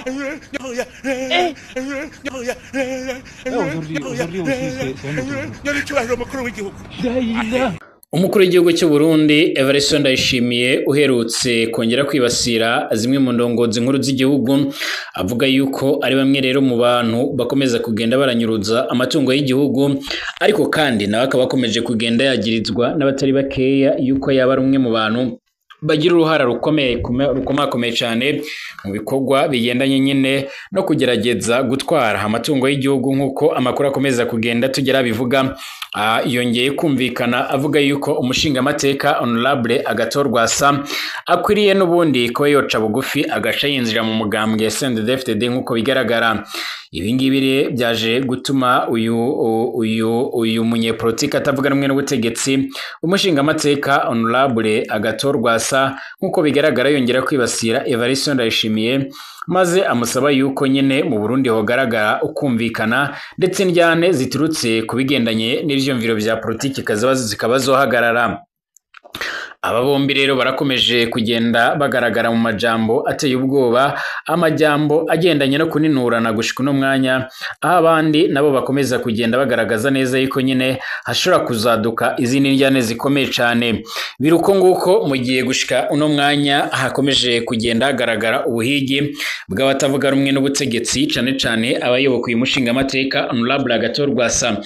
Aujourd'hui aussi, c'est un autre jour. Umukuru w'igihugu cy'u Burundi Evariste Ndayishimiye uherutse kongera kwibasira zimwe mu ndongozi nkuru z'igihugu, avuga yuko ari bamwe rero mu bantu bakomeza kugenda baranyuruza amatungo y'igihugu, ariko kandi nawe akaba akomeje kugenda yagirizwa n'abatari bakeya yuko yaba ari umwe mu bantu bagira uruhara rukomeye rukomakomeye cyane mu bikorwa bigendanye nyine no kugerageza gutwara amatungo y'igihugu, nk'uko amakuru akomeza kugenda tugera bivuga. Yongeye kumvikana avuga yuko umushingamateka Honorable Agathon Rwasa akwiriye n'ubundi kuba yoca bugufi agaca yinjira mu mugambwe CNDD-FDD nk'uko bigaragara. Ibi ngibi rero byaje gutuma uyu munyepolitike atavuga rumwe n'ubutegetsi, umushingamateka Honorable Agathon Rwasa, nk'uko bigaragara yongera kwibasira Evariste Ndayishimiye, maze amusaba yuko nyine mu Burundi hogaragara ukumvikana ndetse indyane ziturutse ku bigendanye n'ivyumviro vya politiki zikaba zohagarara. Aba bombi rero barakomeje kugenda bagaragara mu majambo ateye ubwoba, amajambo agendanye no kuninurana gushika uno mwanya, aho abandi nabo bakomeza kugenda bagaragaza neza yuko nyine hashobora kuzaduka izindi ndyane zikomeye cane. Biruko nguko mu gihe gushika uno mwanya hakomeje kugenda hagaragara ubuhigi bw'abatavuga rumwe n'ubutegetsi, cane cane abayoboka uyu mushingamateka Honorable Agathon Rwasa.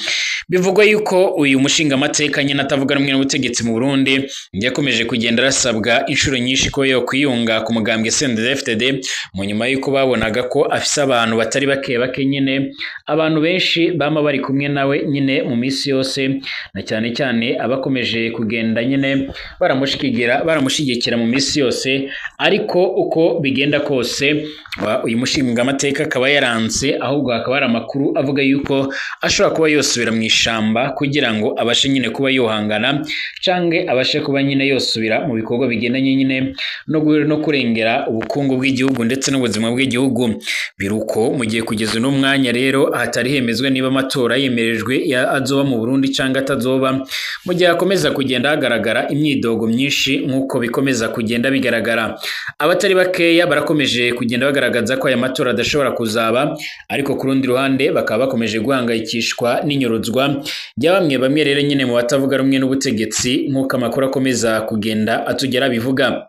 Bivugwa yuko uyu mushingamateka nyine atavuga rumwe n'ubutegetsi mu Burundi yakomeje kugenda arasabwa inshuro nyinshi ko yo kwiyunga ku mugambwe CNDD-FDD, mu nyuma yuko babonaga ko afise abantu batari bake bake nyine, abantu benshi bama bari kumwe nawe nyine mu minsi yose, na cyane cyane abakomeje kugenda nyine baramushigikira mu minsi yose. Ariko uko bigenda kose uyu mushingamateka akaba yaranse, ahubwo hakaba hari amakuru avuga yuko ashobora kuba yosubira mu ishamba kugira ngo abashe nyine kuba yohangana, canke abashe kuba nyine yosubira mu bikorwa bigendanye nyine no kurengera ubukungu bw'igihugu ndetse n'ubuzima bw'igihugu. Biruko mu gihe kugeza uno mwanya rero hatari hemezwe niba amatora yemerejwe azoba mu Burundi canke atazoba, mu gihe hakomeza kugenda hagaragara imyidogo myinshi nk'uko bikomeza kugenda bigaragara. Abatari bakeya barakomeje kugenda bagaragaza ko aya matora adashobora kuzaba, ariko ku rundi ruhande bakaba bakomeje guhangayikishwa n'inyuruzwa rya bamwe bamwe rero nyine mu batavuga rumwe n'ubutegetsi, nk'uko amakuru akomeza kugenda atugera bivuga.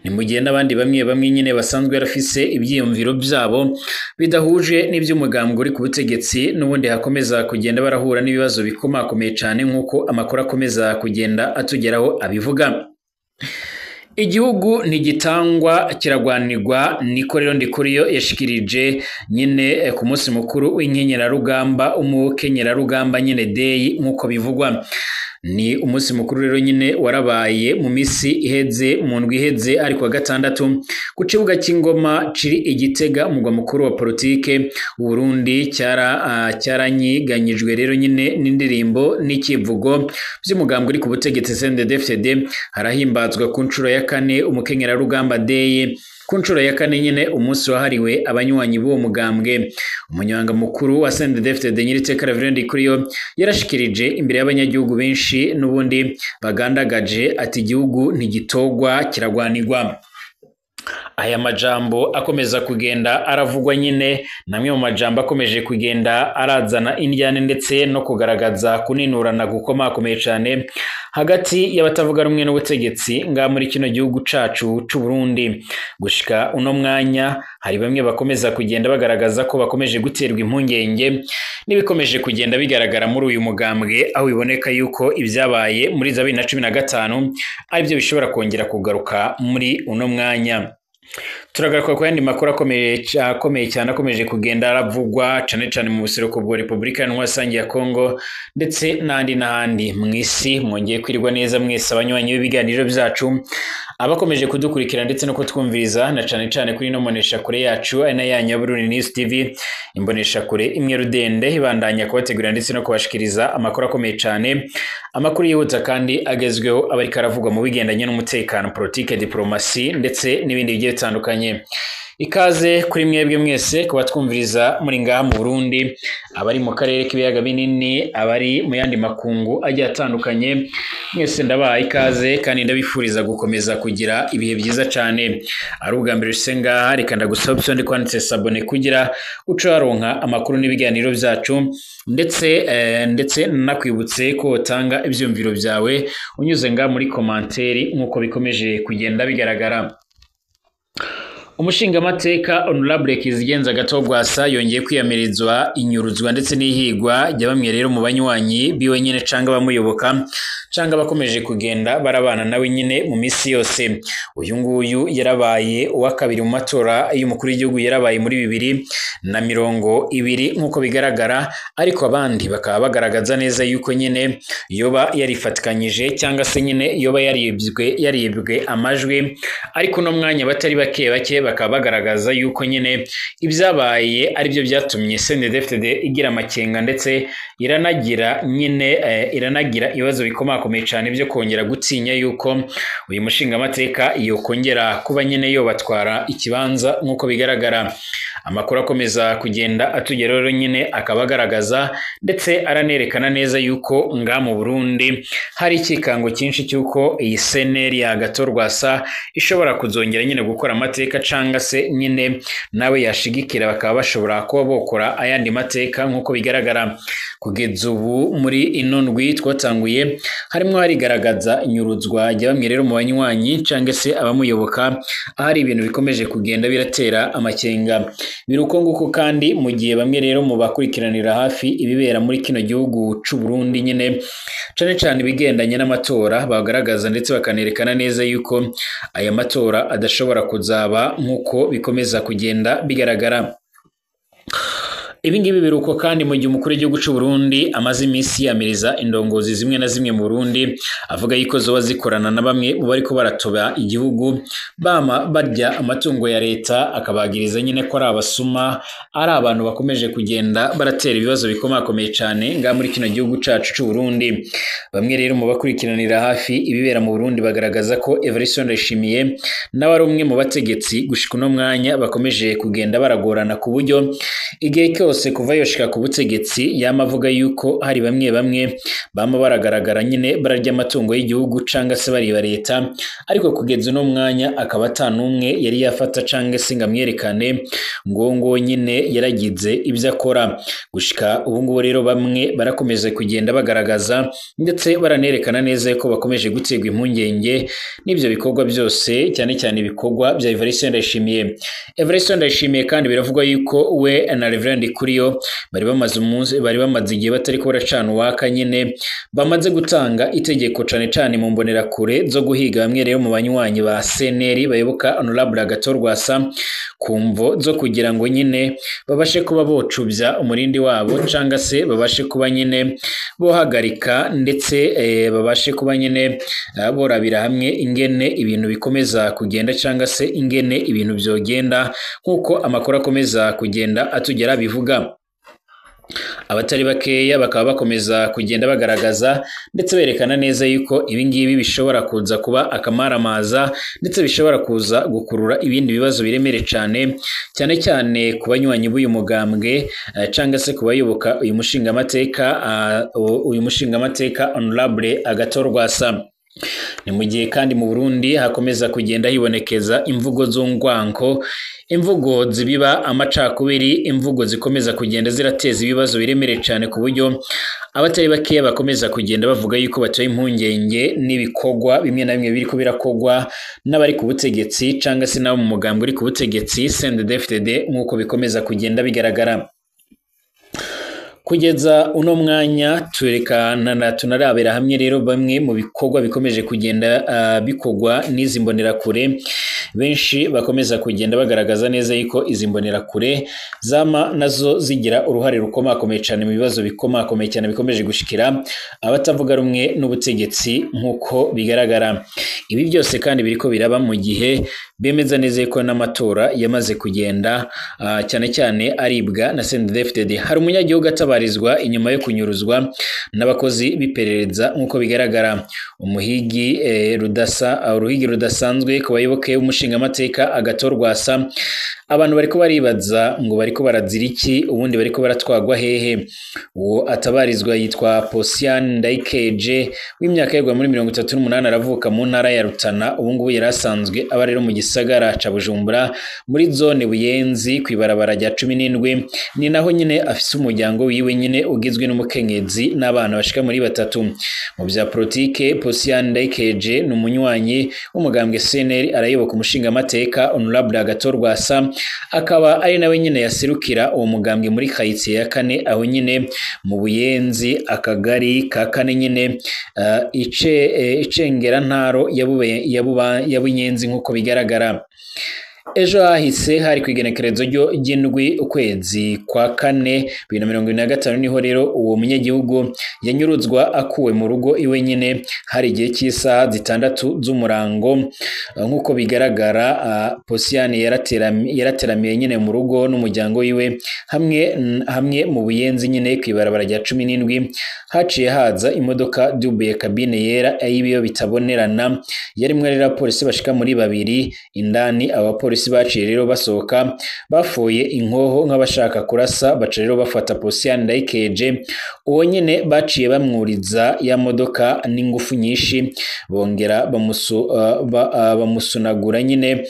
Ni mu gihe n'abandi bamwe bamwe nyine basanzwe barafise ibyiyumviro byabo bidahuje n'iby'umugambwe uri ku butegetsi, n'ubundi hakomeza kugenda barahura n'ibibazo bikomakomeye cyane nk'uko amakuru akomeza kugenda atugeraho abivuga. Igihugu ntigitangwa kiragwanirwa, niko rero Ndikuriyo yashikirije nyine ku munsi mukuru w'inkenyerarugamba, umukenyerarugamba nyine day nk'uko bivugwa. Ni umunsi mukuru rero nyine warabaye mu misi iheze, mu ndwi iheze, ariko wa gatandatu ku kibuga cy'Ingoma ciri Igitega, umugwa mukuru wa politike Burundi, cyaranyiganyijwe rero nyine n'indirimbo n'ikivugo by'umugambwe uri ku butegetsi CNDD-FDD. Harahimbazwa ku nshuro ya kane umukenyerarugamba day, ku nshuro ya kane nyine umunsi wahariwe abanywanyi b'uwo mugambwe. Umunyamabanga mukuru wa CNDD-FDD Nyiriteka Reverend Ndikuriyo yarashikirije imbere y'abanyagihugu benshi n'ubundi bagandagaje ati igihugu ntigitogwa kiragwanirwa. Aya majambo akomeza kugenda aravugwa nyine namwe mu majambo akomeje kugenda arazana indyane ndetse no kugaragaza kuninurana gukomakomeye cyane hagati y'abatavuga rumwe n'ubutegetsi nga muri kino gihugu cacu c'u Burundi. Gushika uno mwanya hari bamwe bakomeza kugenda bagaragaza ko bakomeje guterwa impungenge n'ibikomeje kugenda bigaragara muri uyu mugambwe, aho biboneka yuko ibyabaye muri za 2015 aribyo bishobora kongera kugaruka muri uno mwanya. Turagaruka ku yandi makuru akomeye cyane akomeje kugenda aravugwa cane cane mu buseruko bwa Repubulika Iharanira ya Kongo ndetse n'ahandi n'ahandi mu isi. Mwongeye kwirirwa neza mwese abanywanyi b'ibiganiro byacu, abakomeje kudukurikira ndetse no kutwumviriza, na cane cane kuri ino mbonesha kure yacu ari na yanyu Burundi News TV, imbonesha kure imwe rudende ibandanya kubategurira ndetse no kubashikiriza amakuru akomeye cyane, amakuru yihuta kandi agezweho aba ariko aravugwa mu bigendanye n'umutekano, politike, diplomasi ndetse n'ibindi bigiye bitandukanye. Ikaze kuri mwebwe mwese kuba twumviriza muri ngaha mu Burundi, abari mu karere k'ibiyaga binini, abari mu yandi makungu agiye atandukanye, mwese ndabaha ikaze kandi ndabifuriza gukomeza kugira ibihe byiza cane. Ari ubwa mbere ushitse ngaha, reka ndagusaba option kwanditse s'abonner kugira uce waronka amakuru n'ibiganiro vyacu, ndetse nakwibutse ko utanga ivyumviro vyawe unyuze ngaha muri komanteri nk'uko bikomeje kugenda bigaragara. Umushingamateka Honorable Kizigenza Gatogwasa yongeye kwiyamirizwa inyuruzwa ndetse n'ihigwa rya bamwe rero mu banywanyi biwe nyene canke abamuyoboka canke abakomeje kugenda barabana nawe nyene mu misi yose. Uyu nguyu yarabaye uwa kabiri mu matora y'umukuru w'igihugu, yarabaye muri 2020 nk'uko bigaragara, ariko abandi bakaba bagaragaza neza yuko nyene yoba yarifatikanyije cyangwa se nyene yoba yaribwe amajwi, ariko no mwanya batari bake bake bakaba bagaragaza yuko nyene ibyabaye aribyo byatumye CNDD-FDD igira amakenga ndetse iranagira nyene iranagira ibibazo bikomakomeye cyane byo kongera gutinya yuko uyu mushingamateka yokongera kuba nyene yobatwara ikibanza nk'uko bigaragara. Amakuru akomeza kugenda atugera rero nyene akaba agaragaza ndetse aranerekana neza yuko nga mu Burundi hari ikikango cyinshi cyuko iyi CNL ya Agathon-Rwasa ishobora kuzongera nyene gukora amateka canga se nyene nawe yashigikira bakaba bashobora kuba bokora ayandi mateka nk'uko bigaragara. Kugeza ubu muri ino ndwi twatanguye harimwo harigaragaza inyuruzwa rya bamwe rero mu banywanyi cange se abamuyoboka, ahari ibintu bikomeje kugenda biratera amakenga. Biruko nguko kandi mu gihe bamwe rero mu bakurikiranira hafi ibibera muri kino gihugu c'u Burundi nyene cane cane ibigendanye n'amatora bagaragaza ndetse bakanerekana neza yuko aya matora adashobora kuzaba nk'uko bikomeza kugenda bigaragara. Ibi ngibi biruko kandi mu gihe umukuru w'igihugu c'u Burundi amaze iminsi yamiriza indongozi zimwe na zimwe mu Burundi, avuga yuko zoba zikorana na bamwe mu bariko baratoba igihugu bama barya amatungo ya leta, akabagiriza nyene ko ari abasuma, ari abantu bakomeje kugenda baratera ibibazo bikomakomeye cane ngaha muri kino gihugu cacu c'u Burundi. Bamwe rero mu bakurikiranira hafi ibibera mu Burundi bagaragaza ko Evariste Ndayishimiye nawe ari umwe mu bategetsi gushika uno mwanya bakomeje kugenda baragorana, ku buryo igihe cyose kuva yoshika ku butegetsi yama avuga yuko hari bamwe bamwe bama baragaragara nyine bararya amatungo y'igihugu canga se bariba leta, ariko kugeza uno mwanya akaba atanumwe yari yafata canga se ngo amwerekane ngo nyine yaragize ibyo akora. Gushika ubu ngubu rero bamwe barakomeza kugenda bagaragaza ndetse baranerekana neza ko bakomeje guterwa impungenge n'ibyo bikorwa byose, cyane cyane ibikorwa bya Evariste Ndayishimiye. Evariste Ndayishimiye kandi biravugwa yuko we na Reverend Kuriyo bari bamaze igihe batari ko baracana uwaka nyene, bamaze gutanga itegeko cane cane mu mbonerakure zo guhiga bamwe rero mu banywanyi ba CNL bayoboka Honorable Agathon-Rwasa ku mvo zo kugira ngo nyine babashe kuba bocubya umurindi wabo canga se babashe kuba nyine bohagarika ndetse babashe kuba nyine borabira hamwe ingene ibintu bikomeza kugenda canga se ingene ibintu byogenda nk'uko amakuru akomeza kugenda atugera bivuga. Abatari bakeya bakaba bakomeza kugenda bagaragaza ndetse berekana neza yuko ibi ngibi bishobora kuza kuba akamaramaza ndetse bishobora kuza gukurura ibindi bibazo biremere cyane, cyane cyane ku banywanyi b'uyu mugambwe canga se kubayoboka uyu mushingamateka Honorable Agathon-Rwasa. Ni mu gihe kandi mu Burundi hakomeza kugenda hibonekeza imvugo z'ungwanko, imvugo zibiba amacakubiri, imvugo zikomeza kugenda zirateza ibibazo biremere cyane, ku buryo abatari bakeya bakomeza kugenda bavuga yuko batoye impungenge n'ibikorwa bimwe na bimwe biriko birakogwa n'abari ku butegetsi canga se nabo mu mugambwe uri ku butegetsi CNDD-FDD nk'uko bikomeza kugenda bigaragara. Kugeza uno mwanya turekana tunarabera hamwe rero bamwe mu bikorwa bikomeje kugenda bikorwa n'izi mbonerakure. Benshi bakomeza kugenda bagaragaza neza yuko izi mbonerakure zama nazo zigira uruhare rukomakomeye cyane mu bibazo bikomakomeye cyane bikomeje gushikira abatavuga rumwe n'ubutegetsi nk'uko bigaragara. Ibi byose kandi biriko biraba mu gihe bemeza neza ko n'amatora yamaze kugenda cyane cyane aribwa na CNDD-FDD. Hari umunyagihugu atabarizwa inyuma yo kunyuruzwa n'abakozi b'iperereza nk'uko bigaragara. Umuhigi rudasanzwe ku bayoboke b'umushingamateka Agathon Rwasa Abantu bariko baribaza ngo bariko barazira iki, ubundi bariko baratwagwa hehe? Uwo atabarizwa yitwa Posian Ndayikeje w'imyaka yegwa muri 38, aravuka mu ntara ya Rutana. Ubu ngubu yari asanzwe aba rero mu gisagara ca Bujumbura muri zone Buyenzi kw'ibarabara rya 17. Ni naho nyine afise umuryango wiwe nyine ugizwe n'umukenyezi n'abana bashika muri 3. Mu vya politike, Posian Ndayikeje ni umunywanyi w'umugambwe CNL, arayoboka umushingamateka Honorable Agathon Rwasa, akaba ari nawe nyine yaserukira uwo mugambwe muri karitsiye ya 4, aho nyine mu Buyenzi, akagari ka 4 nyine, icengerantaro ya Bunyenzi nk'uko bigaragara. Ejo hahise hari kw'igenekerezo ry'indwi ukwezi kwa 4 2025, niho rero uwo munyagihugu yanyuruzwa akuwe mu rugo iwe nyine, hari igihe cy'isaha 6 z'umurango. Nk'uko bigaragara, Posian yarateramiye nyine mu rugo n'umuryango wiwe hamwe mu Buyenzi nyine kw'ibarabara rya 17. Haciye haza imodoka dubuye kabine yera y'ibiyo bitabonerana, yarimwo rero abapolisi bashika muri 2. Indani abapolisi baciye rero basohoka bafoye inkoho nk'abashaka kurasa, baca rero bafata Posian Ndayikeje. Uwo nyine baciye bamwuriza ya modoka n'ingufu nyinshi, bongera bamusunagura nyine.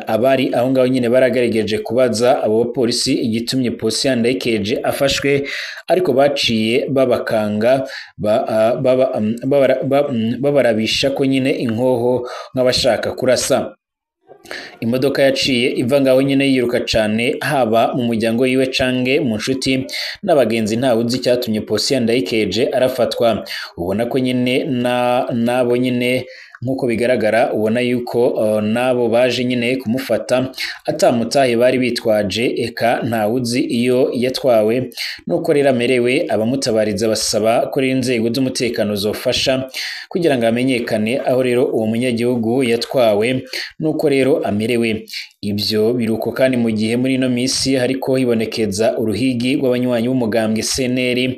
Abari aho ngaho nyine baragerageje kubaza abo bapolisi igitumye Posian Ndayikeje afashwe, ariko baciye babakanga babarabisha ko nyine inkoho nk'abashaka kurasa. Imodoka yaciye iva ngaho nyine yiruka cane, haba mu muryango yiwe cange mu nshuti n'abagenzi, ntawe uzi icyatumye Posian Ndayikeje arafatwa. Ubona ko nyine nabo nyine nk'uko bigaragara, ubona yuko nabo baje nyine kumufata atamutahe bari bitwaje, eka ntawuzi iyo yatwawe nuko rero amerewe. Abamutabariza basaba ko rero inzego z'umutekano zofasha kugira ngo amenyekane aho rero uwo munyagihugu yatwawe nuko rero amerewe. Ibyo biruko kandi mu gihe muri ino misi hariko hibonekeza uruhigi rw'abanywanyi b'umugambwe CNL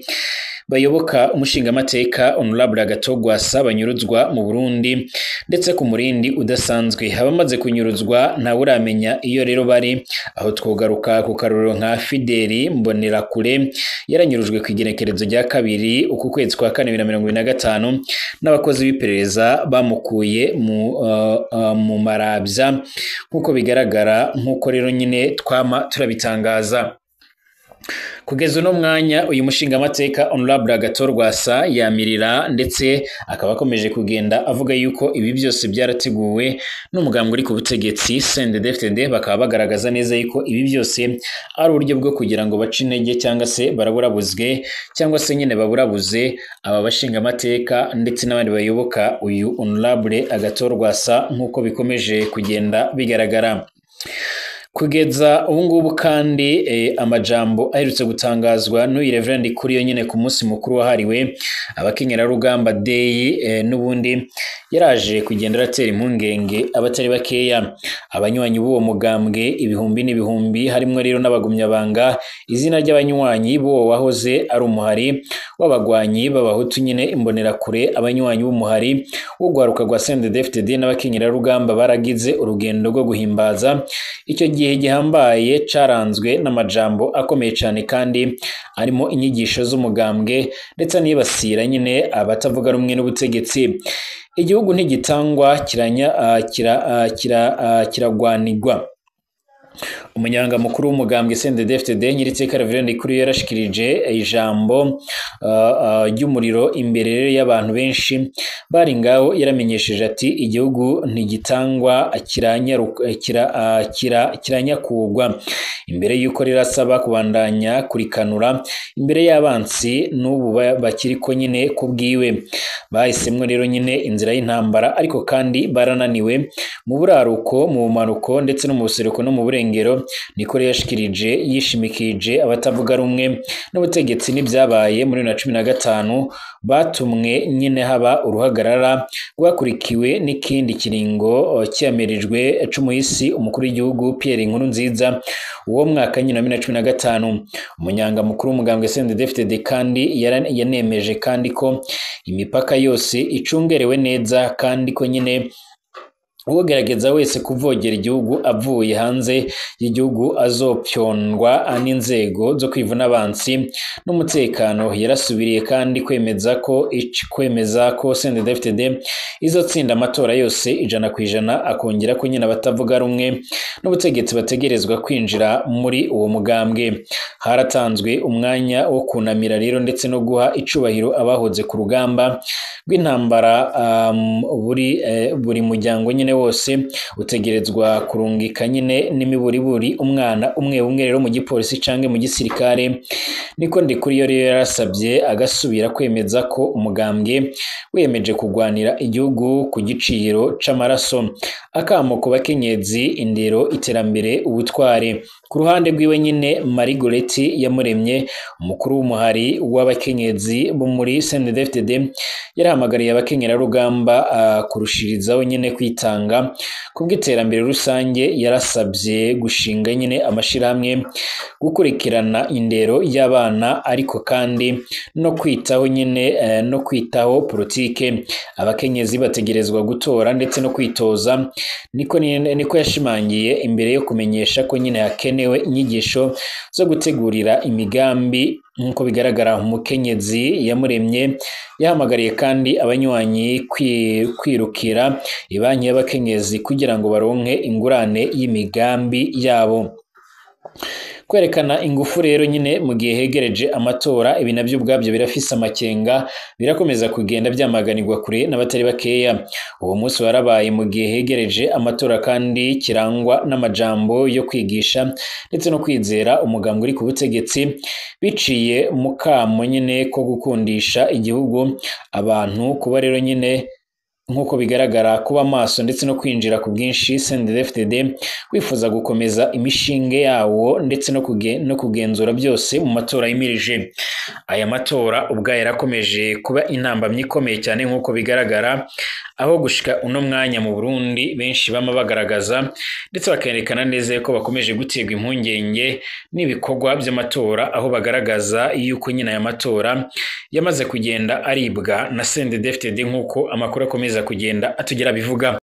bayoboka umushingamateka Honorable Agathon Rwasa banyuruzwa mu Burundi, ndetse ku murindi udasanzwe. Abamaze kunyuruzwa ntawe uramenya iyo rero bari. Aho twogaruka ku karorero nka Fideli Mbonerakure yaranyurujwe ku igenekerezo rya 2 uku kwezi kwa 4 2025 n'abakozi b'iperereza bamukuye mu Marabya, nk'uko bigaragara, nk'uko rero nyine twama turabitangaza. Kugeza uno mwanya uyu mushingamateka Honorable Agathon Rwasa yamirira, ndetse akaba akomeje kugenda avuga yuko ibi byose byarateguwe n'umugambwe uri ku butegetsi CNDD-FDD. Bakaba bagaragaza neza yuko ibi byose ari uburyo bwo kugira ngo bace intege cyangwa se baraburabuzwe cyangwa se nyine baburabuze aba bashingamateka ndetse n'abandi bayoboka uyu Honorable Agathon Rwasa, nk'uko bikomeje kugenda bigaragara. Kugeza ubu ngubu kandi, amajambo aherutse gutangazwa n'uyu Reverend Kuriyo nyine ku munsi mukuru wahariwe abakenyerarugamba Day, n'ubundi yaraje kugenda aratera impungenge abatari bakeya. Abanywanyi b'uwo mugambwe ibihumbi n'ibihumbi, harimwo rero n'abagumyabanga izina ry'abanywanyi b'uwo wahoze ari umuhari w'abagwanyi b'abahutu nyine imbonerakure, abanywanyi b'umuhari w'urwaruka rwa CNDD-FDD n'abakenyerarugamba baragize urugendo rwo guhimbaza icyo gihe gihambaye caranzwe n'amajambo akomeye cyane kandi arimo inyigisho z'umugambwe, ndetse anibasira nyine abatavuga rumwe n'ubutegetsi. Igihugu ntigitangwa kiragwanirwa. Umunyanga mukuru w'umugambwe CNDD-FDD Nyiriteka Reverend Kuriyo yarashikirije ijambo ry'umuriro imbere rero y'abantu benshi bari ngaho. Yaramenyesheje ati igihugu ntigitangwa kiranyakugwa, imbere yuko rero asaba kubandanya kurikanura imbere y'abansi n'ubu bakiriko nyine kubwiwe. Bahisemwo rero nyine inzira y'intambara, ariko kandi barananiwe mu buraruko, mu bumanuko ndetse no mu buseruko no mu burengero. Niko rero yashikirije yishimikije abatavuga rumwe n'ubutegetsi n'ibyabaye muri 2015 batumwe nyine haba uruhagarara rwakurikiwe n'ikindi kiringo cyamirijwe c'umuhisi umukuru w'igihugu Pierre Nkurunziza uwo mwaka nyine wa 2015. Umunyanga mukuru w'umugambwe CNDD-FDD kandi yanemeje kandi ko imipaka yose icungerewe neza, kandi ko nyine Uwogerageza wese kuvogera igihugu avuye hanze y'igihugu azopyondwa n'inzego zo kwivuna abansi n'umutekano. Yarasubiriye kandi kwemeza ko CNDD-FDD izotsinda amatora yose 100%, akongera ko nyine abatavuga rumwe n'ubutegetsi bategerezwa kwinjira muri uwo mugambwe. Haratanzwe umwanya wo kunamira rero ndetse no guha icubahiro abahoze ku rugamba rw'intambara. Buri muryango nyine wose utegerezwa kurungika nyine n'imiburiburi umwana umwe umwe rero mu gipolisi canke mu gisirikare. Niko Ndikuriyo rero yarasabye, agasubira kwemeza ko umugambwe wiyemeje kugwanira igihugu ku giciro c'amaraso. Akamo ku bakenyezi, indero, iterambere, ubutware. Ku ruhande rwiwe nyine Marie Goretti Yamuremye, umukuru w'umuhari w'abakenyezi bo muri CNDD-FDD, yarahamagariye abakenyerarugamba kurushirizaho nyine kwitanga kubw'iterambere rusange. Yarasabye gushinga nyine amashirahamwe, gukurikirana indero y'abana, ariko kandi no kwitaho nyine no kwitaho politike. Abakenyezi bategerezwa gutora ndetse no kwitoza, niko yashimangiye imbere yo kumenyesha ko nyine hakenewe inyigisho zo gutegurira imigambi. Nk'uko bigaragara, umukenyezi Yamuremye yahamagariye kandi abanywanyi kwirukira ibanki y'abakenyezi kugira ngo baronke ingurane y'imigambi yabo. Kwerekana ingufu rero nyine mu gihe hegereje amatora, ibi nabyo ubwabyo birafise amakenga, birakomeza kugenda byamaganirwa kure n'abatari bakeya. Uwo munsi warabaye mu gihe hegereje amatora kandi kirangwa n'amajambo yo kwigisha ndetse no kwizera umugambwe uri ku butegetsi, biciye mu kamo nyine ko gukundisha igihugu abantu. Kuba rero nyine nk'uko bigaragara kuba maso ndetse no kwinjira ku bwinshi CNDD-FDD wifuza gukomeza imishinge yawo ndetse no kugenzura byose mu matora yimirije. Aya matora ubwayo yarakomeje kuba intambamyi ikomeye cyane nk'uko bigaragara, aho gushika uno mwanya mu Burundi benshi bama bagaragaza ndetse bakerekana neza ko bakomeje guterwa impungenge n'ibikorwa by'amatora, aho bagaragaza yuko nyine aya matora yamaze kugenda aribwa na CNDD-FDD nk'uko amakuru akomeza kugenda atugera bivuga.